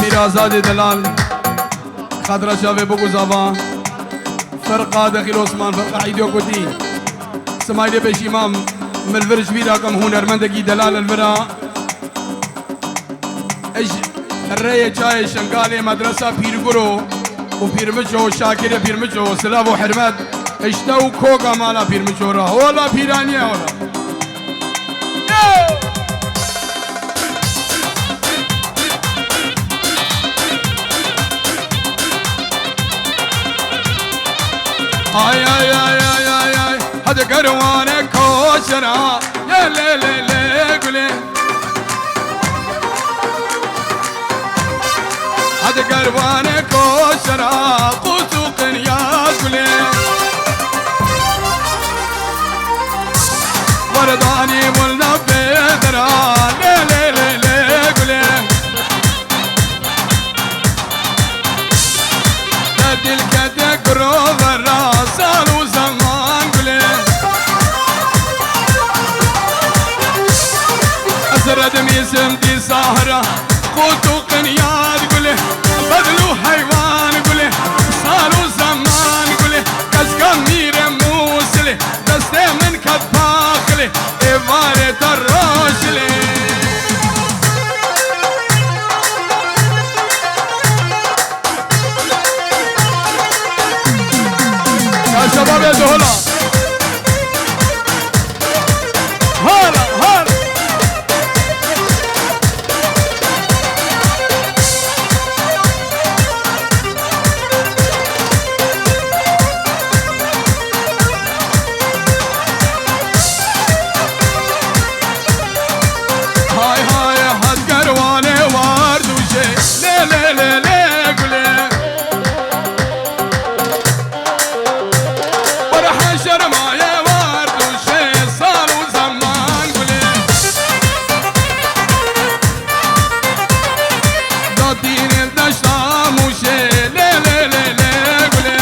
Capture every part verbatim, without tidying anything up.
Pîr Azadê Delal, xatira çavê Bûk û Zava, ferqa Dexîl Osman, ferqa Îdyo Kutî, Simaylê Pêşîmam, min vir ji bîra kim hunermendekî delal li vira. Ji rêyê çayê Şengalê medresa Pîrguro û Pîrmiço, Şakirê Pîrmiço, silav û hurmet, işte û koka mala Pîrmiço ra. Hola pîraniyê hola. Ay, ay, ay, ay, ay, ay. Hadi kerwane koçera, ye le, le, le, gule. Hadi kerwane koçera, qutu qinya gule. Werdani mulna bedra, le, le, le, le, gule. Te dil kete girovera, sal û zeman gule. Ez redimîzim dî zahra, qut û qinyar gule. Bedl û heywan gule, sal û zeman gule. Keşka mîre Mûsilê, destê min ket paxilê, êvarê te rojilê. Ya şebabê dola. Hala, hala. Hay hay, hat kerwanê ward û jê, lê, lê, lê, lê, gulê. Were heşer maye ward û jê, sal û zeman gulê. Datînê deşta Mûşê, lê, lê, lê, lê, gulê.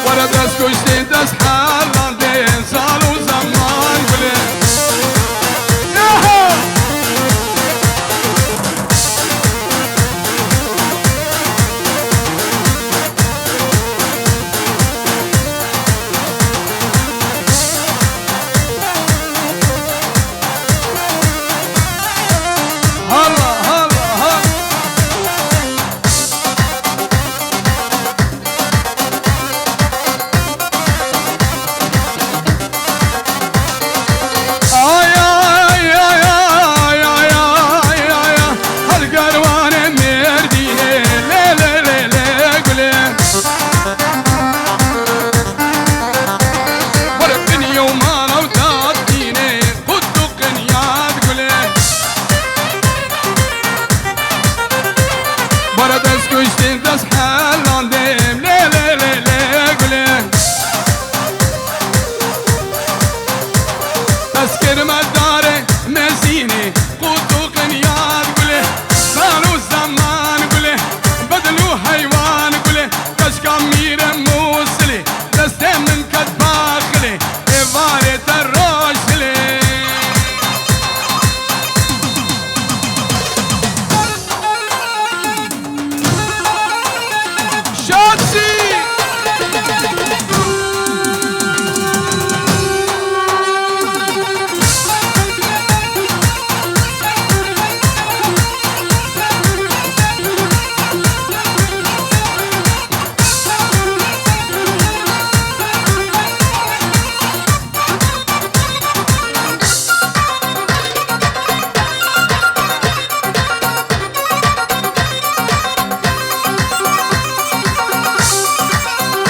Were dest kuştê, dest helandê, sal û zeman gulê. Yaho! Hala, hala, hala. Ay, ay, ay, ay, ay, ay, ay, ay. Hal kerwanê Mêrdînê, lê, lê, lê, lê, gulê. Were binî û mala û dadînê, qut û qinyat gulê. Were dest kuştê, dest helandê, lê, lê, lê, lê, gulê. Dest kirme darê Mezînê, qut û qinyat gulê. Sal û zeman gulê, bedl û heywan gulê. Keşka mîre Mûsilê, destê min ket paxilê, êvarê te rojilê. Şatsî!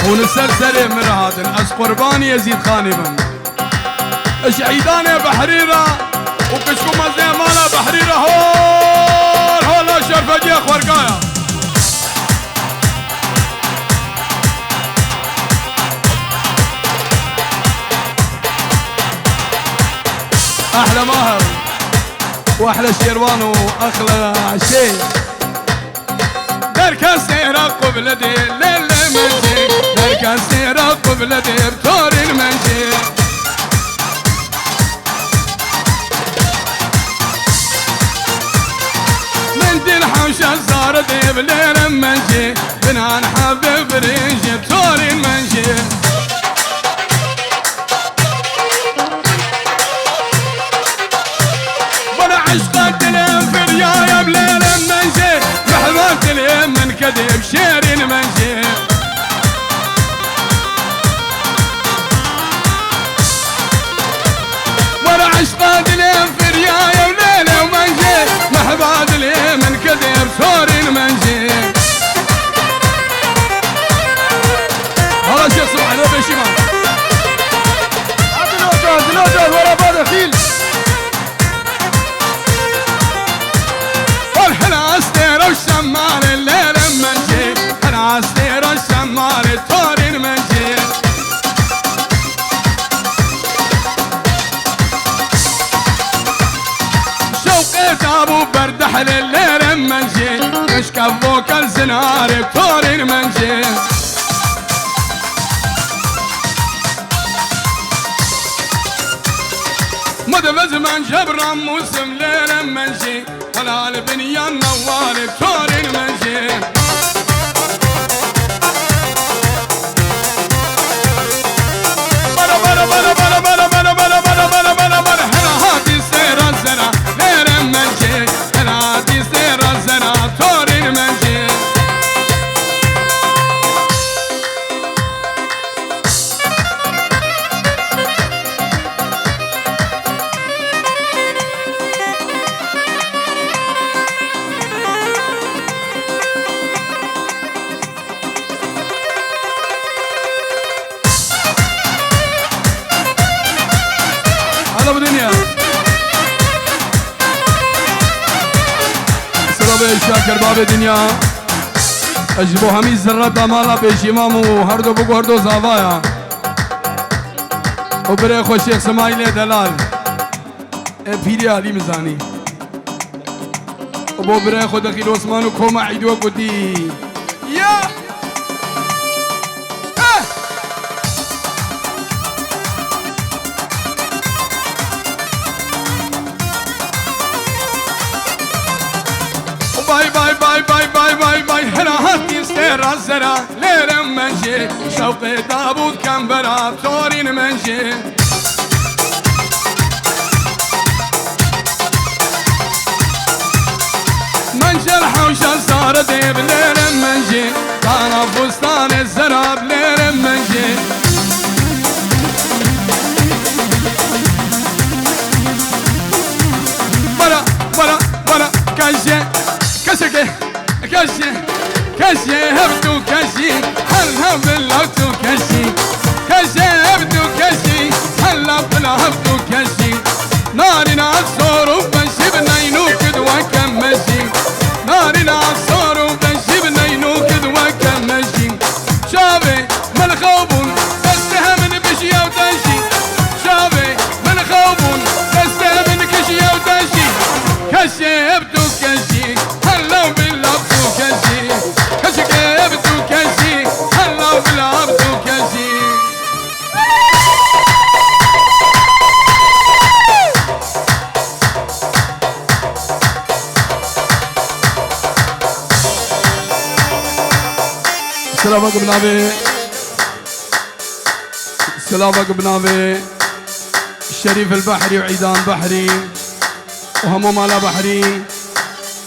Hûn li ser serê min re hatin. Ez qurbanî Yezîd Xanê bim. Ji îdanê Behrî re û kişk û mezê mala Behrî re hol, hola şerfeciya xwerkaya. Ehle Maher û ehle Şêrwan û ehle Şê. Derkesê re qubledê lele mecê, derkesê re qubledê torên mecê. Şezar dê bi lêrê min jî, binan hebê birêjê torên min jî. Bana eşqa dilê firyaye bi lêrê min jî, mehva dilê min kedê bi şêrên min jî. Were eşqa dilê firyaye û lêlê û menjê, mehba dilê min kedê bi sorên menjê. Hala Şêx Sibahî, lo pêşî ma. Dilo can, dilo can, were bade xîl. Wal hela astêra û şemalê lêrê menjê, hela astêra û şemalê torên menjê. Şewqê dabû berdehlê lêrê menjê, eşke vokel zinarê torên menjê. Ma de vez men jebra musim lêrê menjê. Helal binyan newarê torên menjê. Bara, bara, bara, hela hatî sêra zera, lêrê menjê, hela hatî sêra zera, torên menjê. Alo bu dinya. Silavê Şakir babê dinya. Ez ji bo hemî zirreta mala pêşîvan û her du biguherdo zavaya. Û birê xwe Şêx Simaîlê Delal. Ê pîrê Alî Mizanî. Û bo birayê xwe Dexîl Osman û Koma Îdo Kutî. Ya! Eh! Bay, bay, bay, hela hatî sêra zera. Lêrê min jî şewqê dabû kembera torîn min jî. Min jî hewşa zare dê bi lêrê min jî. Dana fustanê zera bi lêrê min jî. Bara, bara, bara, kaje, kaje ke. Keşî, keşî, hevdu keşî, hella bila tu keşî. Keşî, hevdu keşî, hella bila hevdu keşî. Narîna sor û beşî bi neynû kid weke mejî. Narîna sor û beşî bi neynû kid weke mejî. Çavê min xew bûn, destê min bijiya û dejî. Çavê min xew bûn, destê min kijiya û dejî. Keşê ev tu keşî, hella bila tu keşî. Keşikê ev tu keşî, hella bila tu keşî. Silava ku bi navê, silava ku bi navê Şerîf el Behrî û Îdan Behrî û hemû mala Behrî,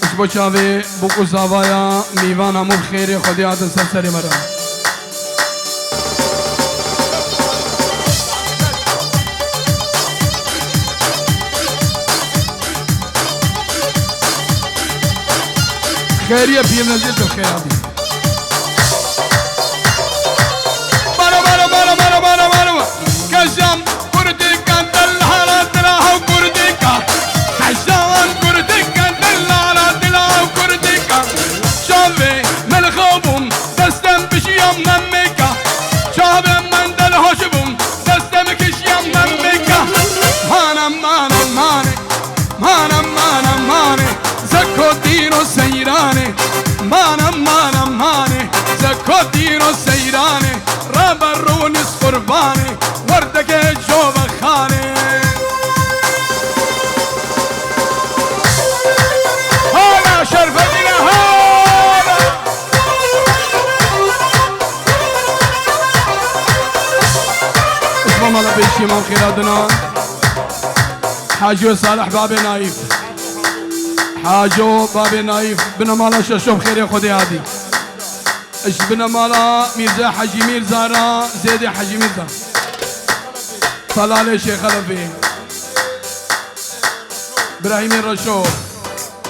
ji bo çavê bûk û zavaya mîvan hemû bi xêrê Xwedê hatin ser serê me re. Xêriye piyê mezin tu xêr hatî. Mara, mara, mara, mara, mara, mara. Kejam kurdika delala dila haw kurdika. Kejam kurdika delala dila haw kurdika. Çavê min xew bûn, destem bijiyam memêka. Çavê min delhoş bûn, destem kişiyam memêka. Mana, mana, mane. Mana, mana, mane, zeko dîno seyranê. Mana, mana, mane, zeko dîno seyranê. Rabe rûnis qurbanê, werdeke jove xanê. Hala şerfedîne ha! Mala Pêşîman xêra dina. Haco Salih babê Naîf. Haco babê Naîf. Binemala Şaşo bi xêrê Xwedê hatî. Ji binemala Mîrze Hecî Mîrza ra Zêdê Hecî Mîrza. Talalê Şêxelefê. Birahîmê Reşo.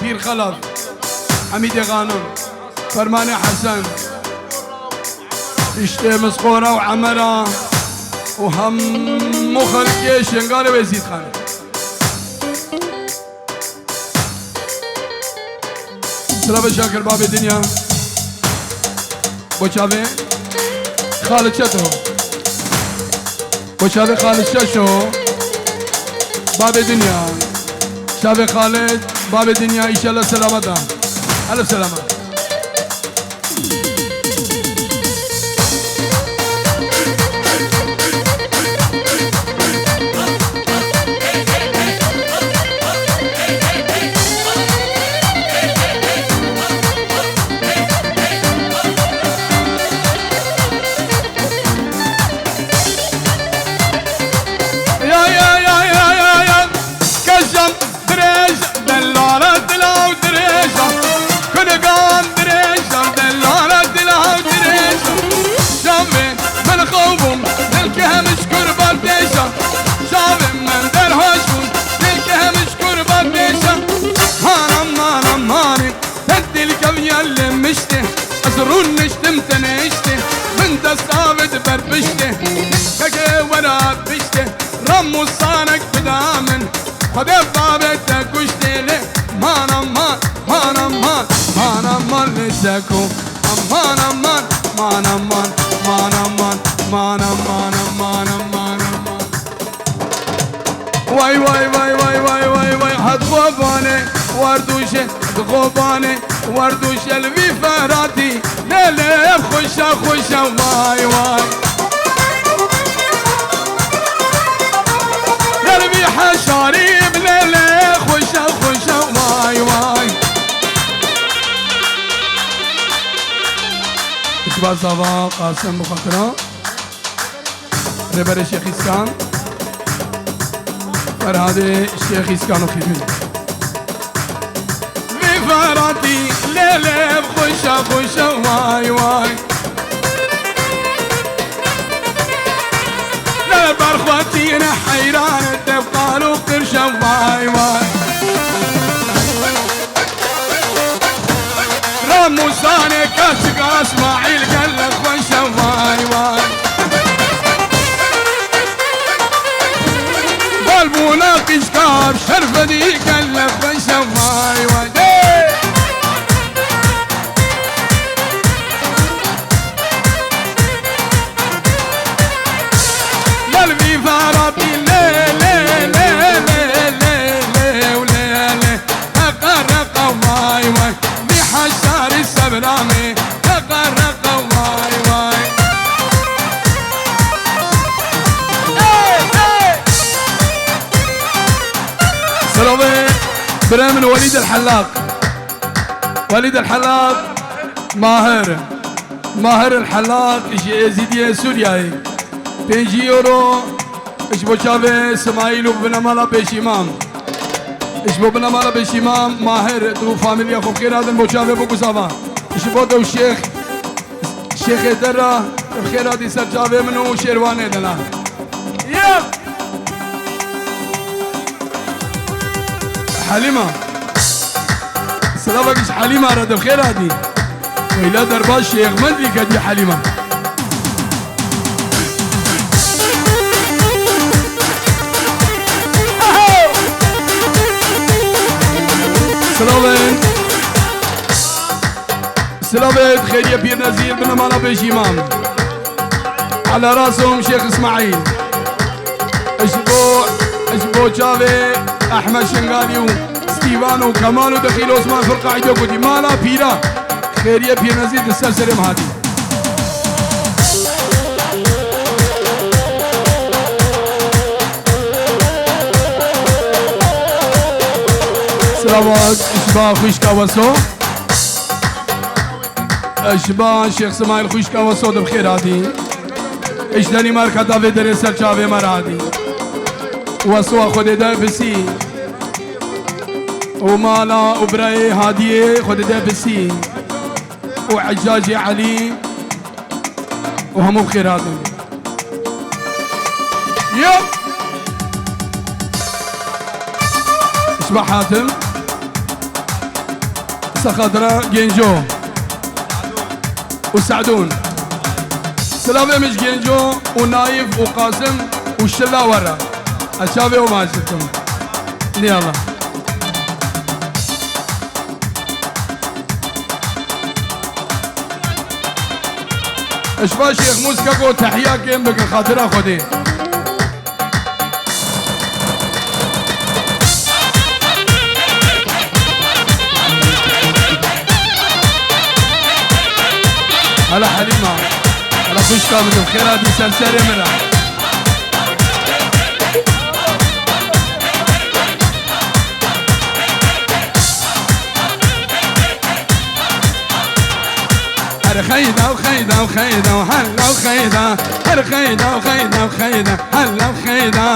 Pîr Xelef. Hemîdê Xanim. Fermanê Hesen. Îştê Misqora û Emera û hemû xelkê Şengalê wê Zîdxanê. Silave Şakir babê dinya. Bo çavê Xalid Çeto. Bo çavê Xalid Şaşo. Babê dinya. Çavê Xalid, babê dinya, înşallah selameta. Elif selamet. Ya, ya, ya, ya, ya, ya. Keşan dirêj, delala dilaw dirêj. Kuligan dirêj, delala dilaw dirêj. Şavê min xew bûm, dilke min ji kurban têşa. Şavê min derhoş bûm, dilke min ji kurban têşa. Hanam, hanam, hanê. Tedil keviya li miştê, ez rûniştim tenêştê, min dest avêt ber piştê, keke wera piştê, ram û sanek bida min, Xwedê babê te kuştê lê, man aman, man aman, man aman lê zeko, aman aman, man aman, man aman, man aman, man aman, man aman. Way, way, way, hat Xobanê, werdûşe di Xobanê, werdûşe li vî Feratî, lê lê xweşa, xweşa, way, way. Lê li vî Heşarî, lê lê xweşa, xweşa, way, way. Îkbal Zava Qasim bi xatira. Rêberê Şêx Îskan, Ferhadê Şêx Îskan û Xîdmî. Vî Feratî lê lê xweşa xweşa way way. Lê berxwetîne heyran dev qal û qirşa way way. Ramûsanê keçika Îsmaîl gele xweş e, vay, vay. Balbûna qîşka Şerfedî gele xweş e, vay, vay. Hey! Lel vî Feratî lê, lê, lê. Reqa, reqa, vay, vay. Vî Heşarî Sebramê. Reqa, reqa, vay, vay. Hey, hey. Selamê birê min Welîd el Hellaq. Welîd el Hellaq, Mahir. Mahir el Hellaq ji Êzîdiyê Sûriyeyê. Pêncî euro ji bo çavê Simayîl û binemala Pêşîman. Ji bo binemala Pêşîman, Mahir, tu û famîlya xwe bi xêr hatin bo çavê bo Gusava. Ji bo dew Şêx, Şêxê Dera, bi xêr hatî ser çavê min û Şêrwanê delal. Yep! Helîma. Silavek ji Helîma re de bi xêr hatî. Weyla derbas Şêxmendî ketiye Helîma. Silavên. Silavê xêriyê Pîr Nezîr, binemala Pêşîman. Ala rasom Şêx Îsmaîl. Ji bo, ji bo çavê Ehmed Şengalî û Stîvan û Kemal û Dexîl Osman Firqa Îdo Kutî. Mala pîra. Xêriyê Pîr Nezîr di ser serê min hatî. Silavat ji ba xwişka Weso. Ji ba Şêx Simayîl xwişka Weso de bi xêr hatî. Ji Danîmarka da vê derê ser çavê me re hatî. Weswa Xwedê de bisî. Û mala û birayê Hadiyê Xwedê de bisî. Û Eccacê Elî û hemû bi xêr hatin. Yep! Ji me hatin. Sexadra Genco û Se'dûn. Silavê min ji Genco û Nayif û Qasim û Şila we re. Ez çavê wan dikim. Niyala. Ji van Şêx Mûs Keko tehiya kêm bikin xatira Xwedê. Hela Helîma. Hela xwişka min, bi xêr hatî ser serê min re. Her xeyda, xeyda, xeyda, hella xeyda. Her xeyda, xeyda, xeyda, hella xeyda.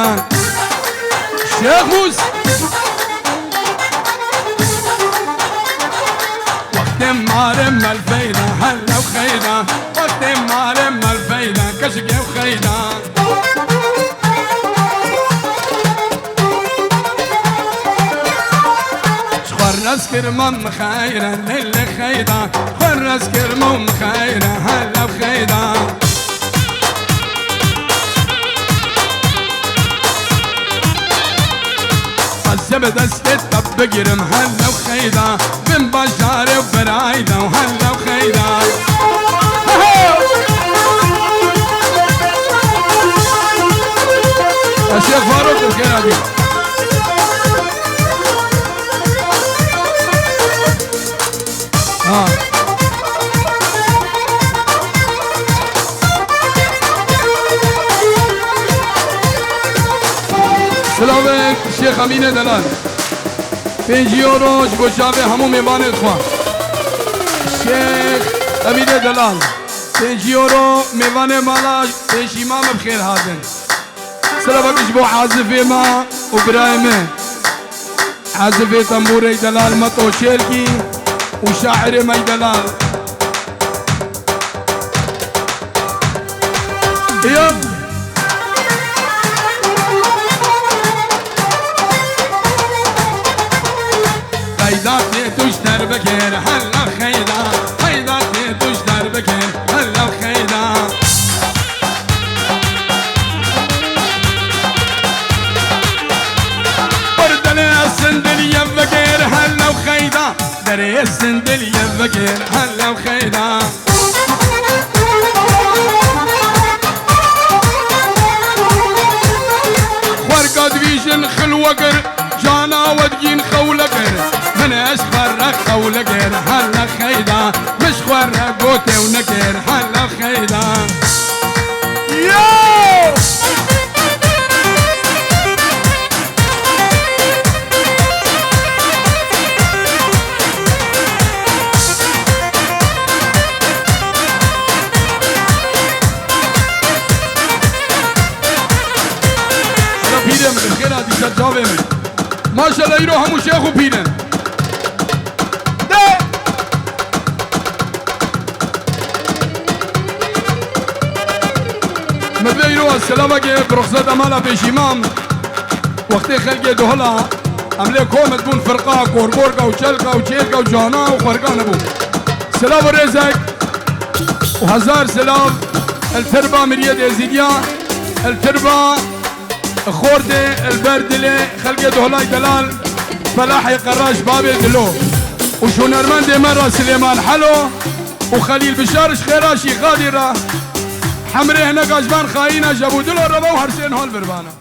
Şêx Mûs. Wextê mare mel feyda, hella xeyda. Wextê mare mel feyda, keşke xeyda. Ji xwe rez kir mam xeyre, lê lê xeyda. Xwe rez kir mam xeyre, hela xeyda. Ez ê bi destê te bigirim, hela xeyda. Bin bajarê û birayda, hela xeyda. Eşref Faruk, xêr hatî. Ha. Silavek Şêx Emînê Delal. Pêncî euro ji bo çavê hemû mêvanê xwe. Şêx Emînê Delal. Pêncî euro mêvanê mala pêşîma me bi xêr hatin. Silavek ji bo azifê me û birayê me. Azifê tembûrê Delal Meto Çêlkî û şairê me Delal. Ya. Xeyda tê tu ji der bikir, hela xeyda. Xeyda tê tu ji der bikir, hela xeyda. Berdele sindiliye vekir, hela xeyda. Derê sindiliye vekir, hela xeyda. Xwerka divîjin xil wekir, cana we digîn xew lekir. Min ez xwe re xew lekir, hela xeyda. Min ji xwe re gotê û nekir, hela xeyda. Yo! Pîrê min, bi xêr hatî ser çavê min. Maşallah, îro hemû şêx û pîr in. De! Min divê îro ez silavekê bi ruxseta mala pêşîmam. Wextê xelkê Duhila em lê kom dibûn, firqa, korborka û çelka û çêlka û cana û xwerka nebû. Silav û rêzek û hezar silav li tirba miriyê Êzîdiya, li tirba xortê, li ber dilê xelkê Duhilay Delal, Felahê Qeraş, babê Dilo û ji hunermendê me re Silêman Helo û Xelîl Bişar ji xêra Şîxadî re, hemrê hineka ji van xayîna Jebû Dilo re ve û her sê niha li vir vana.